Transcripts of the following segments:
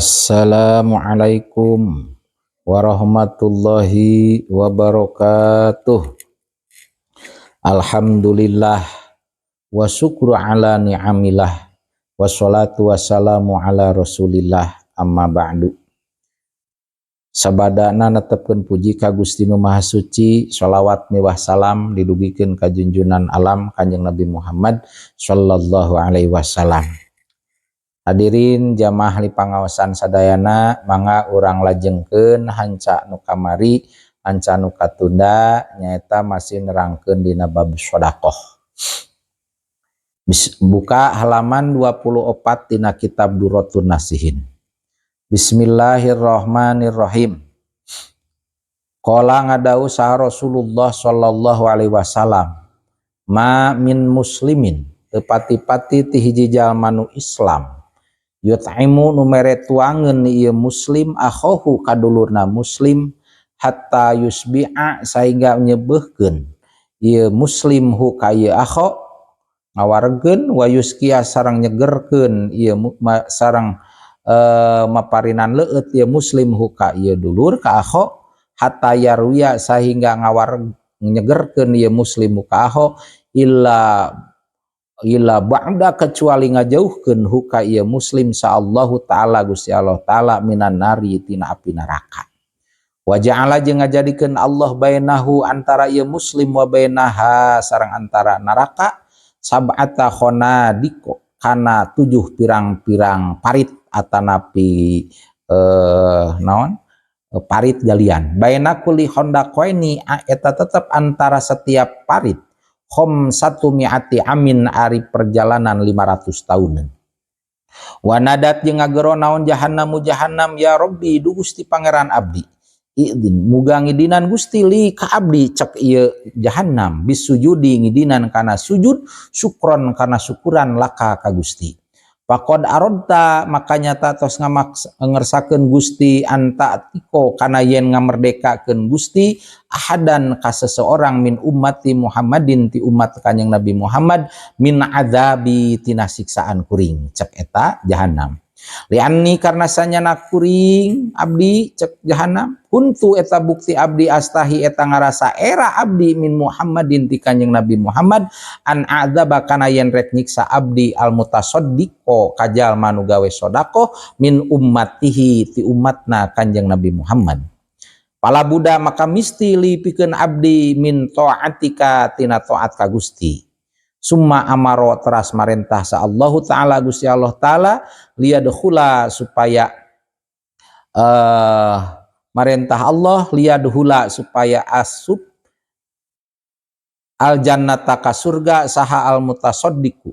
Assalamualaikum warahmatullahi wabarakatuh. Alhamdulillah wa syukru ala ni'amillah, wassalatu wassalamu ala Rasulillah, amma ba'du. Sabadana netepkeun puji ka Gusti Nu Maha Suci, sholawat miwah salam didugikeun ka junjunan alam, Kanjeng Nabi Muhammad sallallahu alaihi wasallam. Hadirin jamaah di pangaosan sadayana, mangga urang lajengkeun hanca nu kamari, hanca nu katunda, nyaeta masih nerangkeun dina bab sedekah. Buka halaman 24 tina kitab Durratun Nasihin. Bismillahirrahmanirrahim. Qala, ngadawuh saha Rasulullah sallallahu alaihi wasallam, ma min muslimin, teu pati-pati ti hiji jalma nu Islam, yut'imu, nu mere tuangeun ieu muslim, akhahu, kadulurna muslim, hatta yusbi'a, sehingga nyebeuhkeun ieu muslim, hu, ka ieu akho, ngawaregeun, wa yusqiya, sareng nyegerkeun ieu, sareng maparinan leueut ieu muslim, hu, ka ieu dulur, ka akho, hatta yarwiya, sehingga ngawareg nyegerkeun ieu muslim ka akho, illa illa ba'da, kecuali ngajauhkeun, hu, ka ieu muslim, sa Allahu taala, Gusti Allah taala, minan nari, tina api neraka, wa ja'ala, jeung ngajadikeun Allah, bainahu, antara ieu muslim, wa bainaha, sareng antara neraka, sab'ata khonadiko, kana tujuh pirang-pirang parit atanapi naon, parit galian, baina kulli khondaqaini, eta tetep antara setiap parit, satu mi'ati amin, ari perjalanan 500 tahunan. Wanadat, jeung ngagero naon jahannamu jahannam, ya Rabbi, du Gusti Pangeran abdi, idzin, muga ngidinan Gusti, li, ka abdi, cek ieu jahannam, bisujudi, ngidinan kana sujud, syukron, kana syukuran, laka, ka Gusti. Faqad aradta, maka nyata tos ngersakeun Gusti, an ta'tiqa, kana yen ngamerdekakeun Gusti, ahadan, ka seseorang, min ummati Muhammadin, ti umat Kanjeng Nabi Muhammad, min adzabi, tina siksaan kuring, cek eta jahanam. Lianni, karena sanyana kuring abdi, cek jahanam, kuntu, eta bukti abdi, astahi, eta ngarasa era abdi, min Muhammadin, ti Kanjeng Nabi Muhammad, an adzaba, kana yen rek nyiksa abdi, al mutasaddiqo, ka jalma nu gawe sedekah, min ummatihi, ti umatna Kanjeng Nabi Muhammad. Fala budda, maka misti, li, pikeun abdi, min taatika, tina taat ka Gusti. Summa amaro, teras marentah sa Allahu taala, Gusti Allah taala, liyadkhula, supaya marentah Allah, liyadkhula, supaya asup, al jannata, ka surga, saha al mutasaddiqu,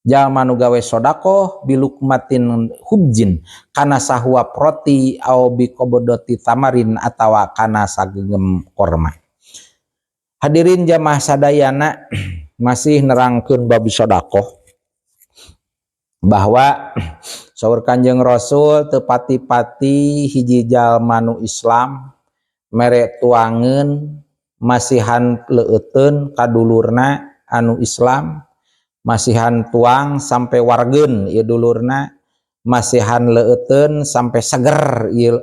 jalma nu gawe sedekah, bilukmatin khubzin, kana sahuap roti, au biqabdati tamarin, atawa kana sagenggem korma. Hadirin jamaah sadayana, masih nerangkeun bab sedekah bahwa saur Kanjeng Rasul teu pati-pati hiji jalma nu Islam mere tuangeun, masihan leueuteun ka dulurna anu Islam, masihan tuang sampai wargeun ieu dulurna, masihan leueuteun sampai seger ieu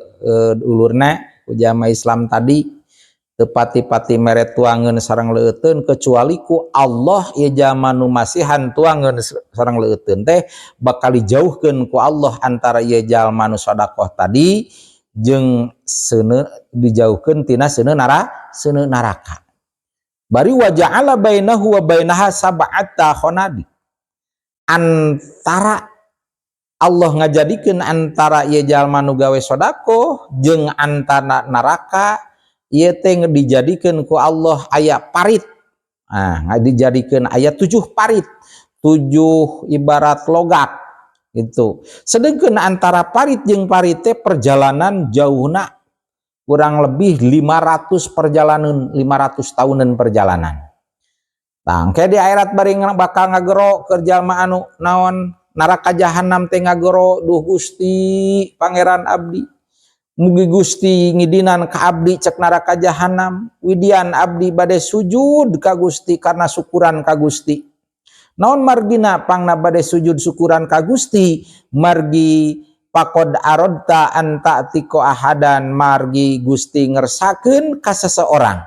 dulurna ku jalma Islam tadi, teu pati-pati mere tuangeun sareng leueuteun kecuali ku Allah ieu jalma nu masihan tuangeun sareng leueuteun teh bakal dijauhkeun ku Allah antara ieu jalma nu sedekah tadi jeung seuneu, dijauhkeun tina seuneu seuneu neraka. Bari wa ja'ala bainahu wa bainaha sab'ata khonadi, antara Allah ngajadikeun antara ieu jalma nu gawe sedekah jeung antara neraka ieu teh dijadikeun ku Allah aya parit. Nah, dijadikeun aya tujuh parit, tujuh ibarat logak gitu. Sedangkan antara parit jeung parit teh perjalanan jauhna kurang lebih 500 perjalanan, 500 tahunan perjalanan. Tah, engke di akhirat bari bakal ngagero keur jalma anu naon, neraka jahanam teh ngagero, duh Gusti Pangeran abdi, mugi Gusti ngidinan ka abdi, cek neraka jahanam, widian abdi bade sujud ka Gusti karena syukuran ka Gusti. Naon margina pangna bade sujud syukuran ka Gusti? Margi Faqod arodta an ta'tiqa ahadan, margi Gusti ngersakeun ka seseorang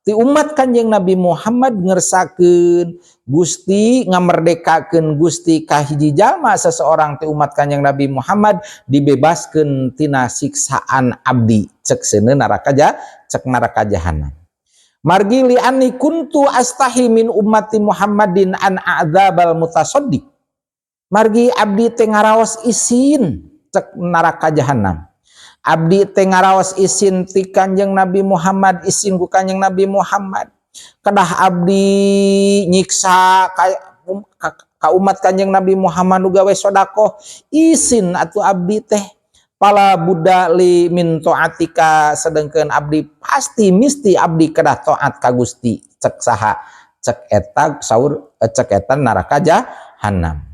ti umat Kanjeng Nabi Muhammad, ngersakeun Gusti, ngamerdekakeun Gusti ka hiji jalma, seseorang ti umat Kanjeng Nabi Muhammad, dibebaskeun tina siksaan abdi, cek seuneu neraka ja, cek neraka jahanam. Margi li anni kuntu astahi min ummati Muhammadin an a'dzabal mutasaddiq, margi abdi teh ngaraos isin, cek neraka jahanam, abdi teh ngaraos isin ti Kanjeng Nabi Muhammad, isin ku Kanjeng Nabi Muhammad, kedah abdi nyiksa ka umat Kanjeng Nabi Muhammad nu gawe sodakoh. Isin atuh abdi teh. Fala budda li min taatika, sedengkeun abdi pasti misti abdi kedah taat ka Gusti, cek saha? Cek eta saur, cek eta neraka jahanam.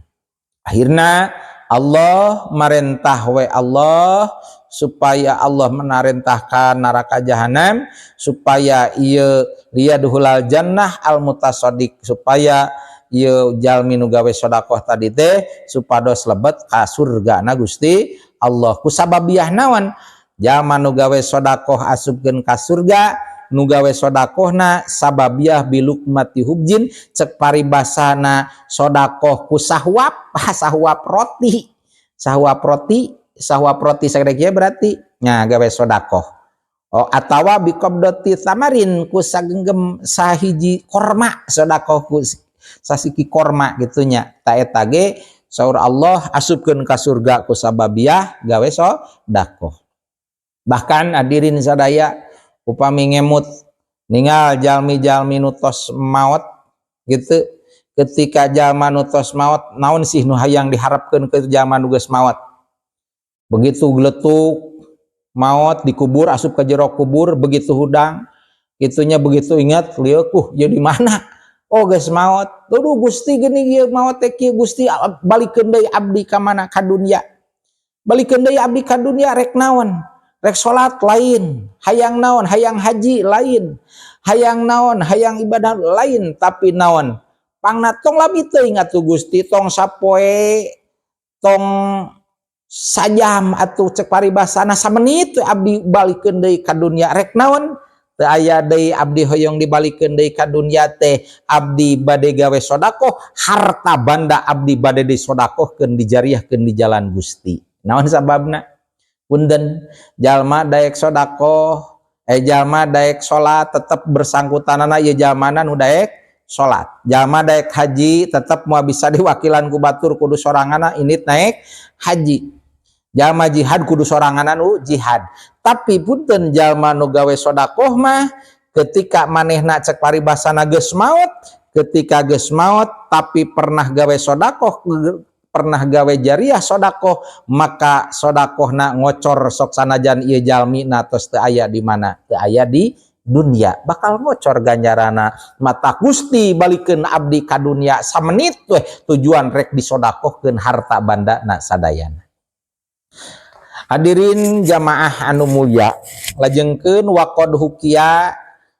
Akhirna Allah marentah we, Allah supaya Allah menarentahkan neraka jahanam supaya ieu liyadkhulal jannah al mutasaddiq, supaya ieu jalmi nu gawe sedekah tadi teh supados lebet ka surga na Gusti Allah. Ku sababiah naon jalma nu gawe sedekah asupkeun ka surga? Nu gawe sodakohna sababiah bilukmati khubzin, cek paribasana sodakoh ku sahuap, sahuap roti, sahuap roti, sahuap roti sagede kieu berarti nya gawe sodakoh. Oh, atawa biqabdati tamarin, ku sagenggem sahiji korma, sodakoh ku sasiki korma gitu nya. Ta eta ge saur Allah asupkeun ka surga ku sababiah gawe sodakoh. Bahkan hadirin sadaya, upami ngemut ningal jalmi-jalmi nu tos maot gitu, ketika jalma nu tos maot, naon sih nu hayang diharapkeun ke jalma nu geus maot? Begitu geletuk maot, dikubur, asup ke jero kubur, begitu hudang gitunya, begitu ingat lieukuh jadi mana, oh geus maot. Duh Gusti, geuning ieu maot teh kieu. Gusti, balikeun deui abdi ka mana? Ka dunya. Balikeun deui abdi ka dunya rek naon? Rek salat lain, hayang naon? Hayang haji lain, hayang naon? Hayang ibadah lain. Tapi naon pangna? Tong lami teuing atuh Gusti, tong sapoe, tong sajam atuh, cek paribasana samenit abdi balikeun deui ka dunya rek naon? Teu aya deui abdi hoyong dibalikeun deui ka dunya teh, abdi bade gawe sodakoh, harta banda abdi bade disodakohkeun, dijariahkeun di jalan Gusti. Naon sababna? Punten, jalma daek sodakoh, jalma daek salat tetep bersangkutanana ieu jalmana nu daek salat. Jalma daek haji tetep moal bisa diwakilan ku batur, kudu soranganna indit naik haji. Jalma jihad kudu soranganna nu jihad. Tapi punten, jalma nu gawe sodakoh mah ketika manehna, cek paribasana, geus maot, ketika geus maot tapi pernah gawe sodakoh, pernah gawe jariah sodakoh, maka sodakohna ngocor sok sanajan ieu jalmina tos teu aya di mana, teu aya di dunia, bakal ngocor ganjarana. Mata Gusti balikeun abdi ka dunia samenit weh, tujuan rek disodakohkeun harta banda na sadayana. Hadirin jamaah anu mulia, lajengkeun waqod hukiya,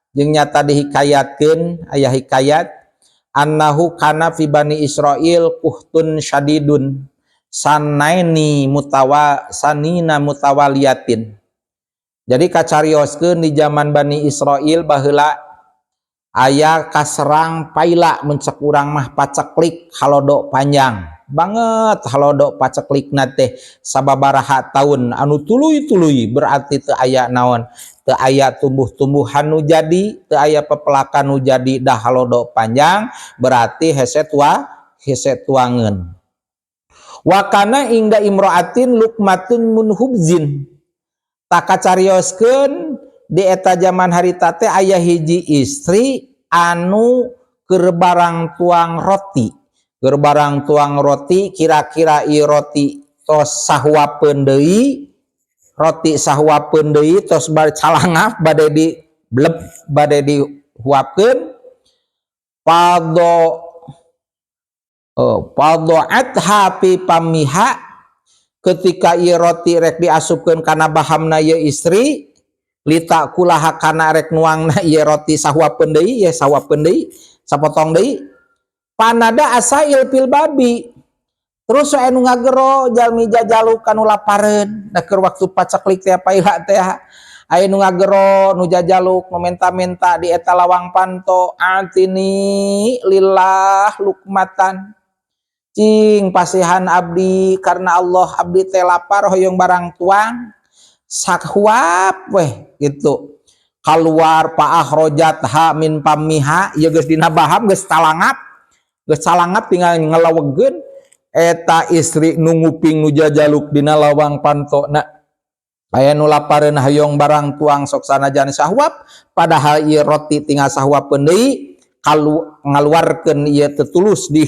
jeung nyata dihikayatkeun, aya hikayat annahu kana fi bani Israil quhtun syadidun sanaini mutawa sanina mutawaliyatin. Jadi kacarioskeun di zaman Bani Israel baheula aya kaserang paila, mun cek urang mah paceklik, halodo panjang banget. Halodo paceklikna teh sababaraha tahun anu tuluy-tuluy, berarti teu aya naon, teu aya tumbuh-tumbuhan nu jadi, teu aya pepelakan nu jadi. Dah halodo panjang berarti hese tua, hese tuangeun. Wa kana inda imro'atin lukmatun mun khubzin. Tak kacarioskeun di eta zaman harita teh aya hiji istri anu keur barang tuang roti, keur barang tuang roti, kira-kira ieu roti tos sahuapeun deui, roti sahuapeun deui, tos bar calangap bade di bleb, bade dihuapkeun. Fado, oh, fada'atha fi famiha, ketika ieu roti rek diasupkeun kana bahamna ieu istri, litakulaha, kana rek nuangna ieu roti sahuapeun deui, ieu sahuapeun deui, sapotong deui. Panada asail fil babi. Terus aya nu ngagero jalmi jajaluk kanu lapareun. Da keur waktu paceklik teh paila teh aya nu ngagero, nu jajaluk, nu menta-menta di eta lawang panto, "Atini lillah lukmatan," "cing pasihan abdi karena Allah, abdi teh lapar, hoyong barang tuang sahuap weh," gitu. Keluar faakhrodjatha min fammiha, ieu geus dina baham, geus talangap, geus calangap, tinggal ngelawegeun eta istri nu nguping nu jajaluk dina lawang panto. Nah, aya nu lapareun hoyong barang tuang sok sanajan sahuap, padahal ieu roti tinggal sahuapeun deui kalu ngaluarkeun ieu teu tulus di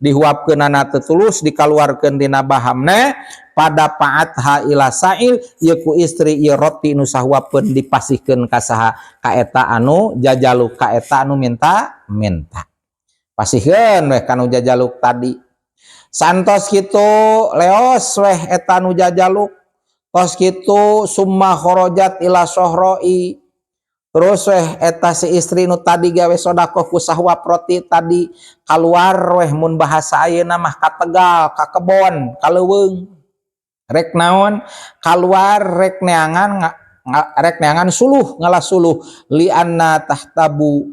dihuapkeunana, teu tulus dikaluarkeun dina bahamna. Fadafaatha ila sail, ieu ku istri ieu roti nu sahuapeun dipasihkeun ka saha? Ka eta anu jajaluk, ka eta anu minta minta. Pasihkeun weh kanu jajaluk tadi. Santos kitu leos weh eta nu jajaluk. Tos kitu summa kharajat ila sohroi, terus weh eta si istri nu tadi gawe sodakoh ku sahuap roti tadi keluar weh, mun bahasa ayeuna mah ka tegal, ka kebon, ka leuweung. Rek naon keluar? Rek neangan, rek neangan suluh, ngala suluh, lianna tahtabu,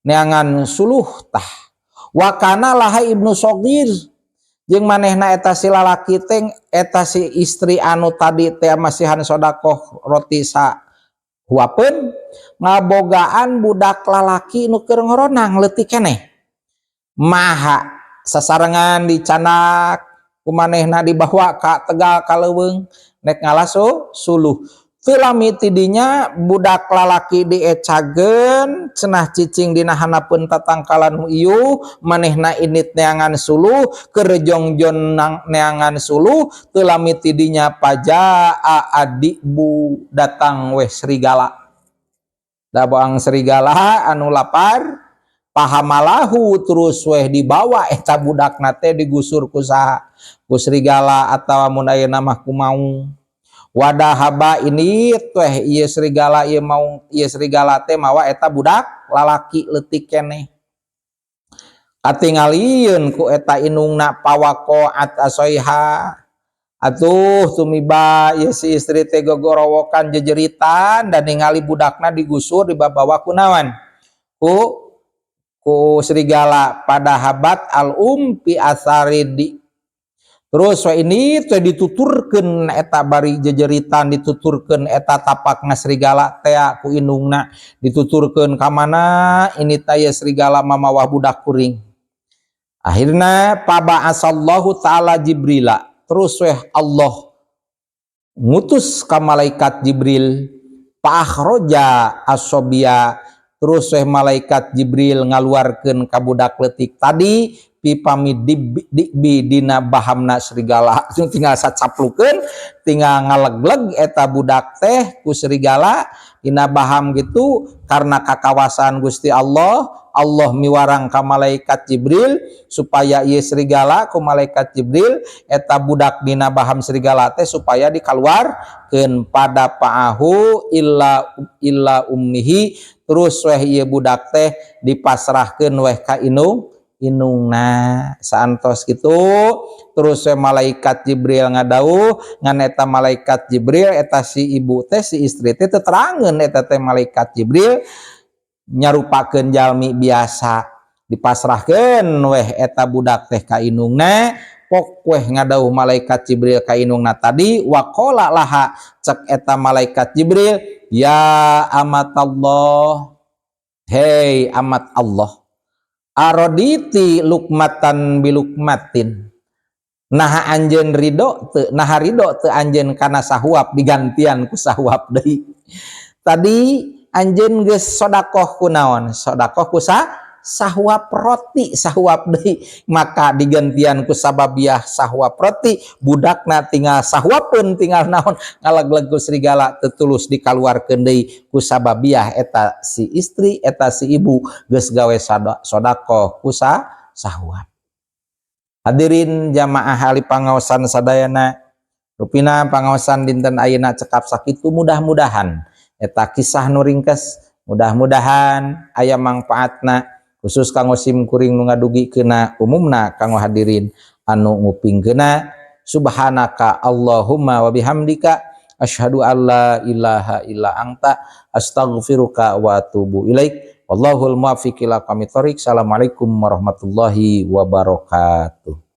neangan suluh tah. Wa kana laha ibnu sogir, jeung manehna eta si lalaki teh, eta si istri anu tadi teh masihan sodakoh roti sa huapeun, ngabogaan budak lalaki nu keur ngoronang, leutik keneh. Maha sasarengan dicanak ku manehna, dibawa ka tegal, ka leuweung, nek ngala suluh. Teu lami tidinya budak lalaki diecageun cenah, cicing dina handapeun tatangkalan nu ieu. Manehna indit neangan suluh, keur jongjon neangan suluh. Teu lami tidinya fajaa addi'bu, datang weh serigala. Datang serigala anu lapar. Fahamalahu, terus weh dibawa eta budakna teh, digusur ku saha? Ku serigala atawa mun ayeuna mah ku maung. Wadahaba, ini teh ieu serigala, ieu maung, ieu serigala teh mawa eta budak lalaki leutik keneh. Katingalieun ku eta indungna. Fawaqa'at asoiha, atuh tumiba ieu si istri teh gogorowokan, jejeritan, dan ningali budakna digusur, dibawa ku naon? Ku serigala. Fadzahabat al um fi atsari di, terus we ini teh dituturkeun eta bari jejeritan, dituturkeun eta tapakna serigala teh ku indungna, dituturkeun ka mana ini teh serigala mamawa budak kuring. Akhirna faba'asallahu ta'ala Jibrila, terus weh Allah ngutus ka malaikat Jibril. Faakhroja asobiya, terus weh malaikat Jibril ngaluarkeun ka budak leutik tadi fi fami di'bi, dina bahamna serigala. Tinggal sacaplukeun, tinggal ngalegleg eta budak teh ku serigala dina baham gitu. Karena kakawasan Gusti Allah, Allah miwarang ka malaikat Jibril supaya ieu serigala, ku malaikat Jibril eta budak dina baham serigala teh supaya dikaluarkeun. Fadafa'ahu illa illa ummihi, terus weh ieu budak teh dipasrahkeun weh ka indung indungna. Saantos gitu terus we malaikat Jibril ngadauh, ngan eta malaikat Jibril, eta si ibu teh, si istri teh teterangeun eta teh malaikat Jibril nyarupakeun jalmi biasa. Dipasrahkeun weh eta budak teh ka indungna. Pok weh ngadauh malaikat Jibril ka indungna tadi. Waqala laha, cek eta malaikat Jibril, "Ya amatallah, hei amat Allah, aroditi lukmatan bilukmatin?" Naha anjeun ridho teu? Naha ridho teu anjeun kana sahuap digantian ku sahuap deui? Tadi anjeun geus sodakoh ku naon? Sodakoh ku sahuap roti, sahuap deui, maka digantian ku sababiah sahuap roti, budakna tinggal sahuapeun, tinggal naon, ngalegleg ku serigala, teu tulus dikaluarkeun deui ku sababiah eta si istri, eta si ibu geus gawe sodakoh ku sahuap. Hadirin jamaah ahli pangaosan sadayana, rupina pangaosan dinten ayeuna cekap sakitu. Mudah-mudahan eta kisah nu ringkes mudah-mudahan aya mangpaatna, khusus kanggo sim kuring nu ngadugikeunna, umumna kanggo hadirin. anu ngupingkeuna. Subhanaka Allahumma wa bihamdika, asyhadu alla ilaha illa anta, astaghfiruka wa atubu ilaik. Wallahul muwaffiq ila aqwamit thoriq. Assalamualaikum warahmatullahi wabarakatuh.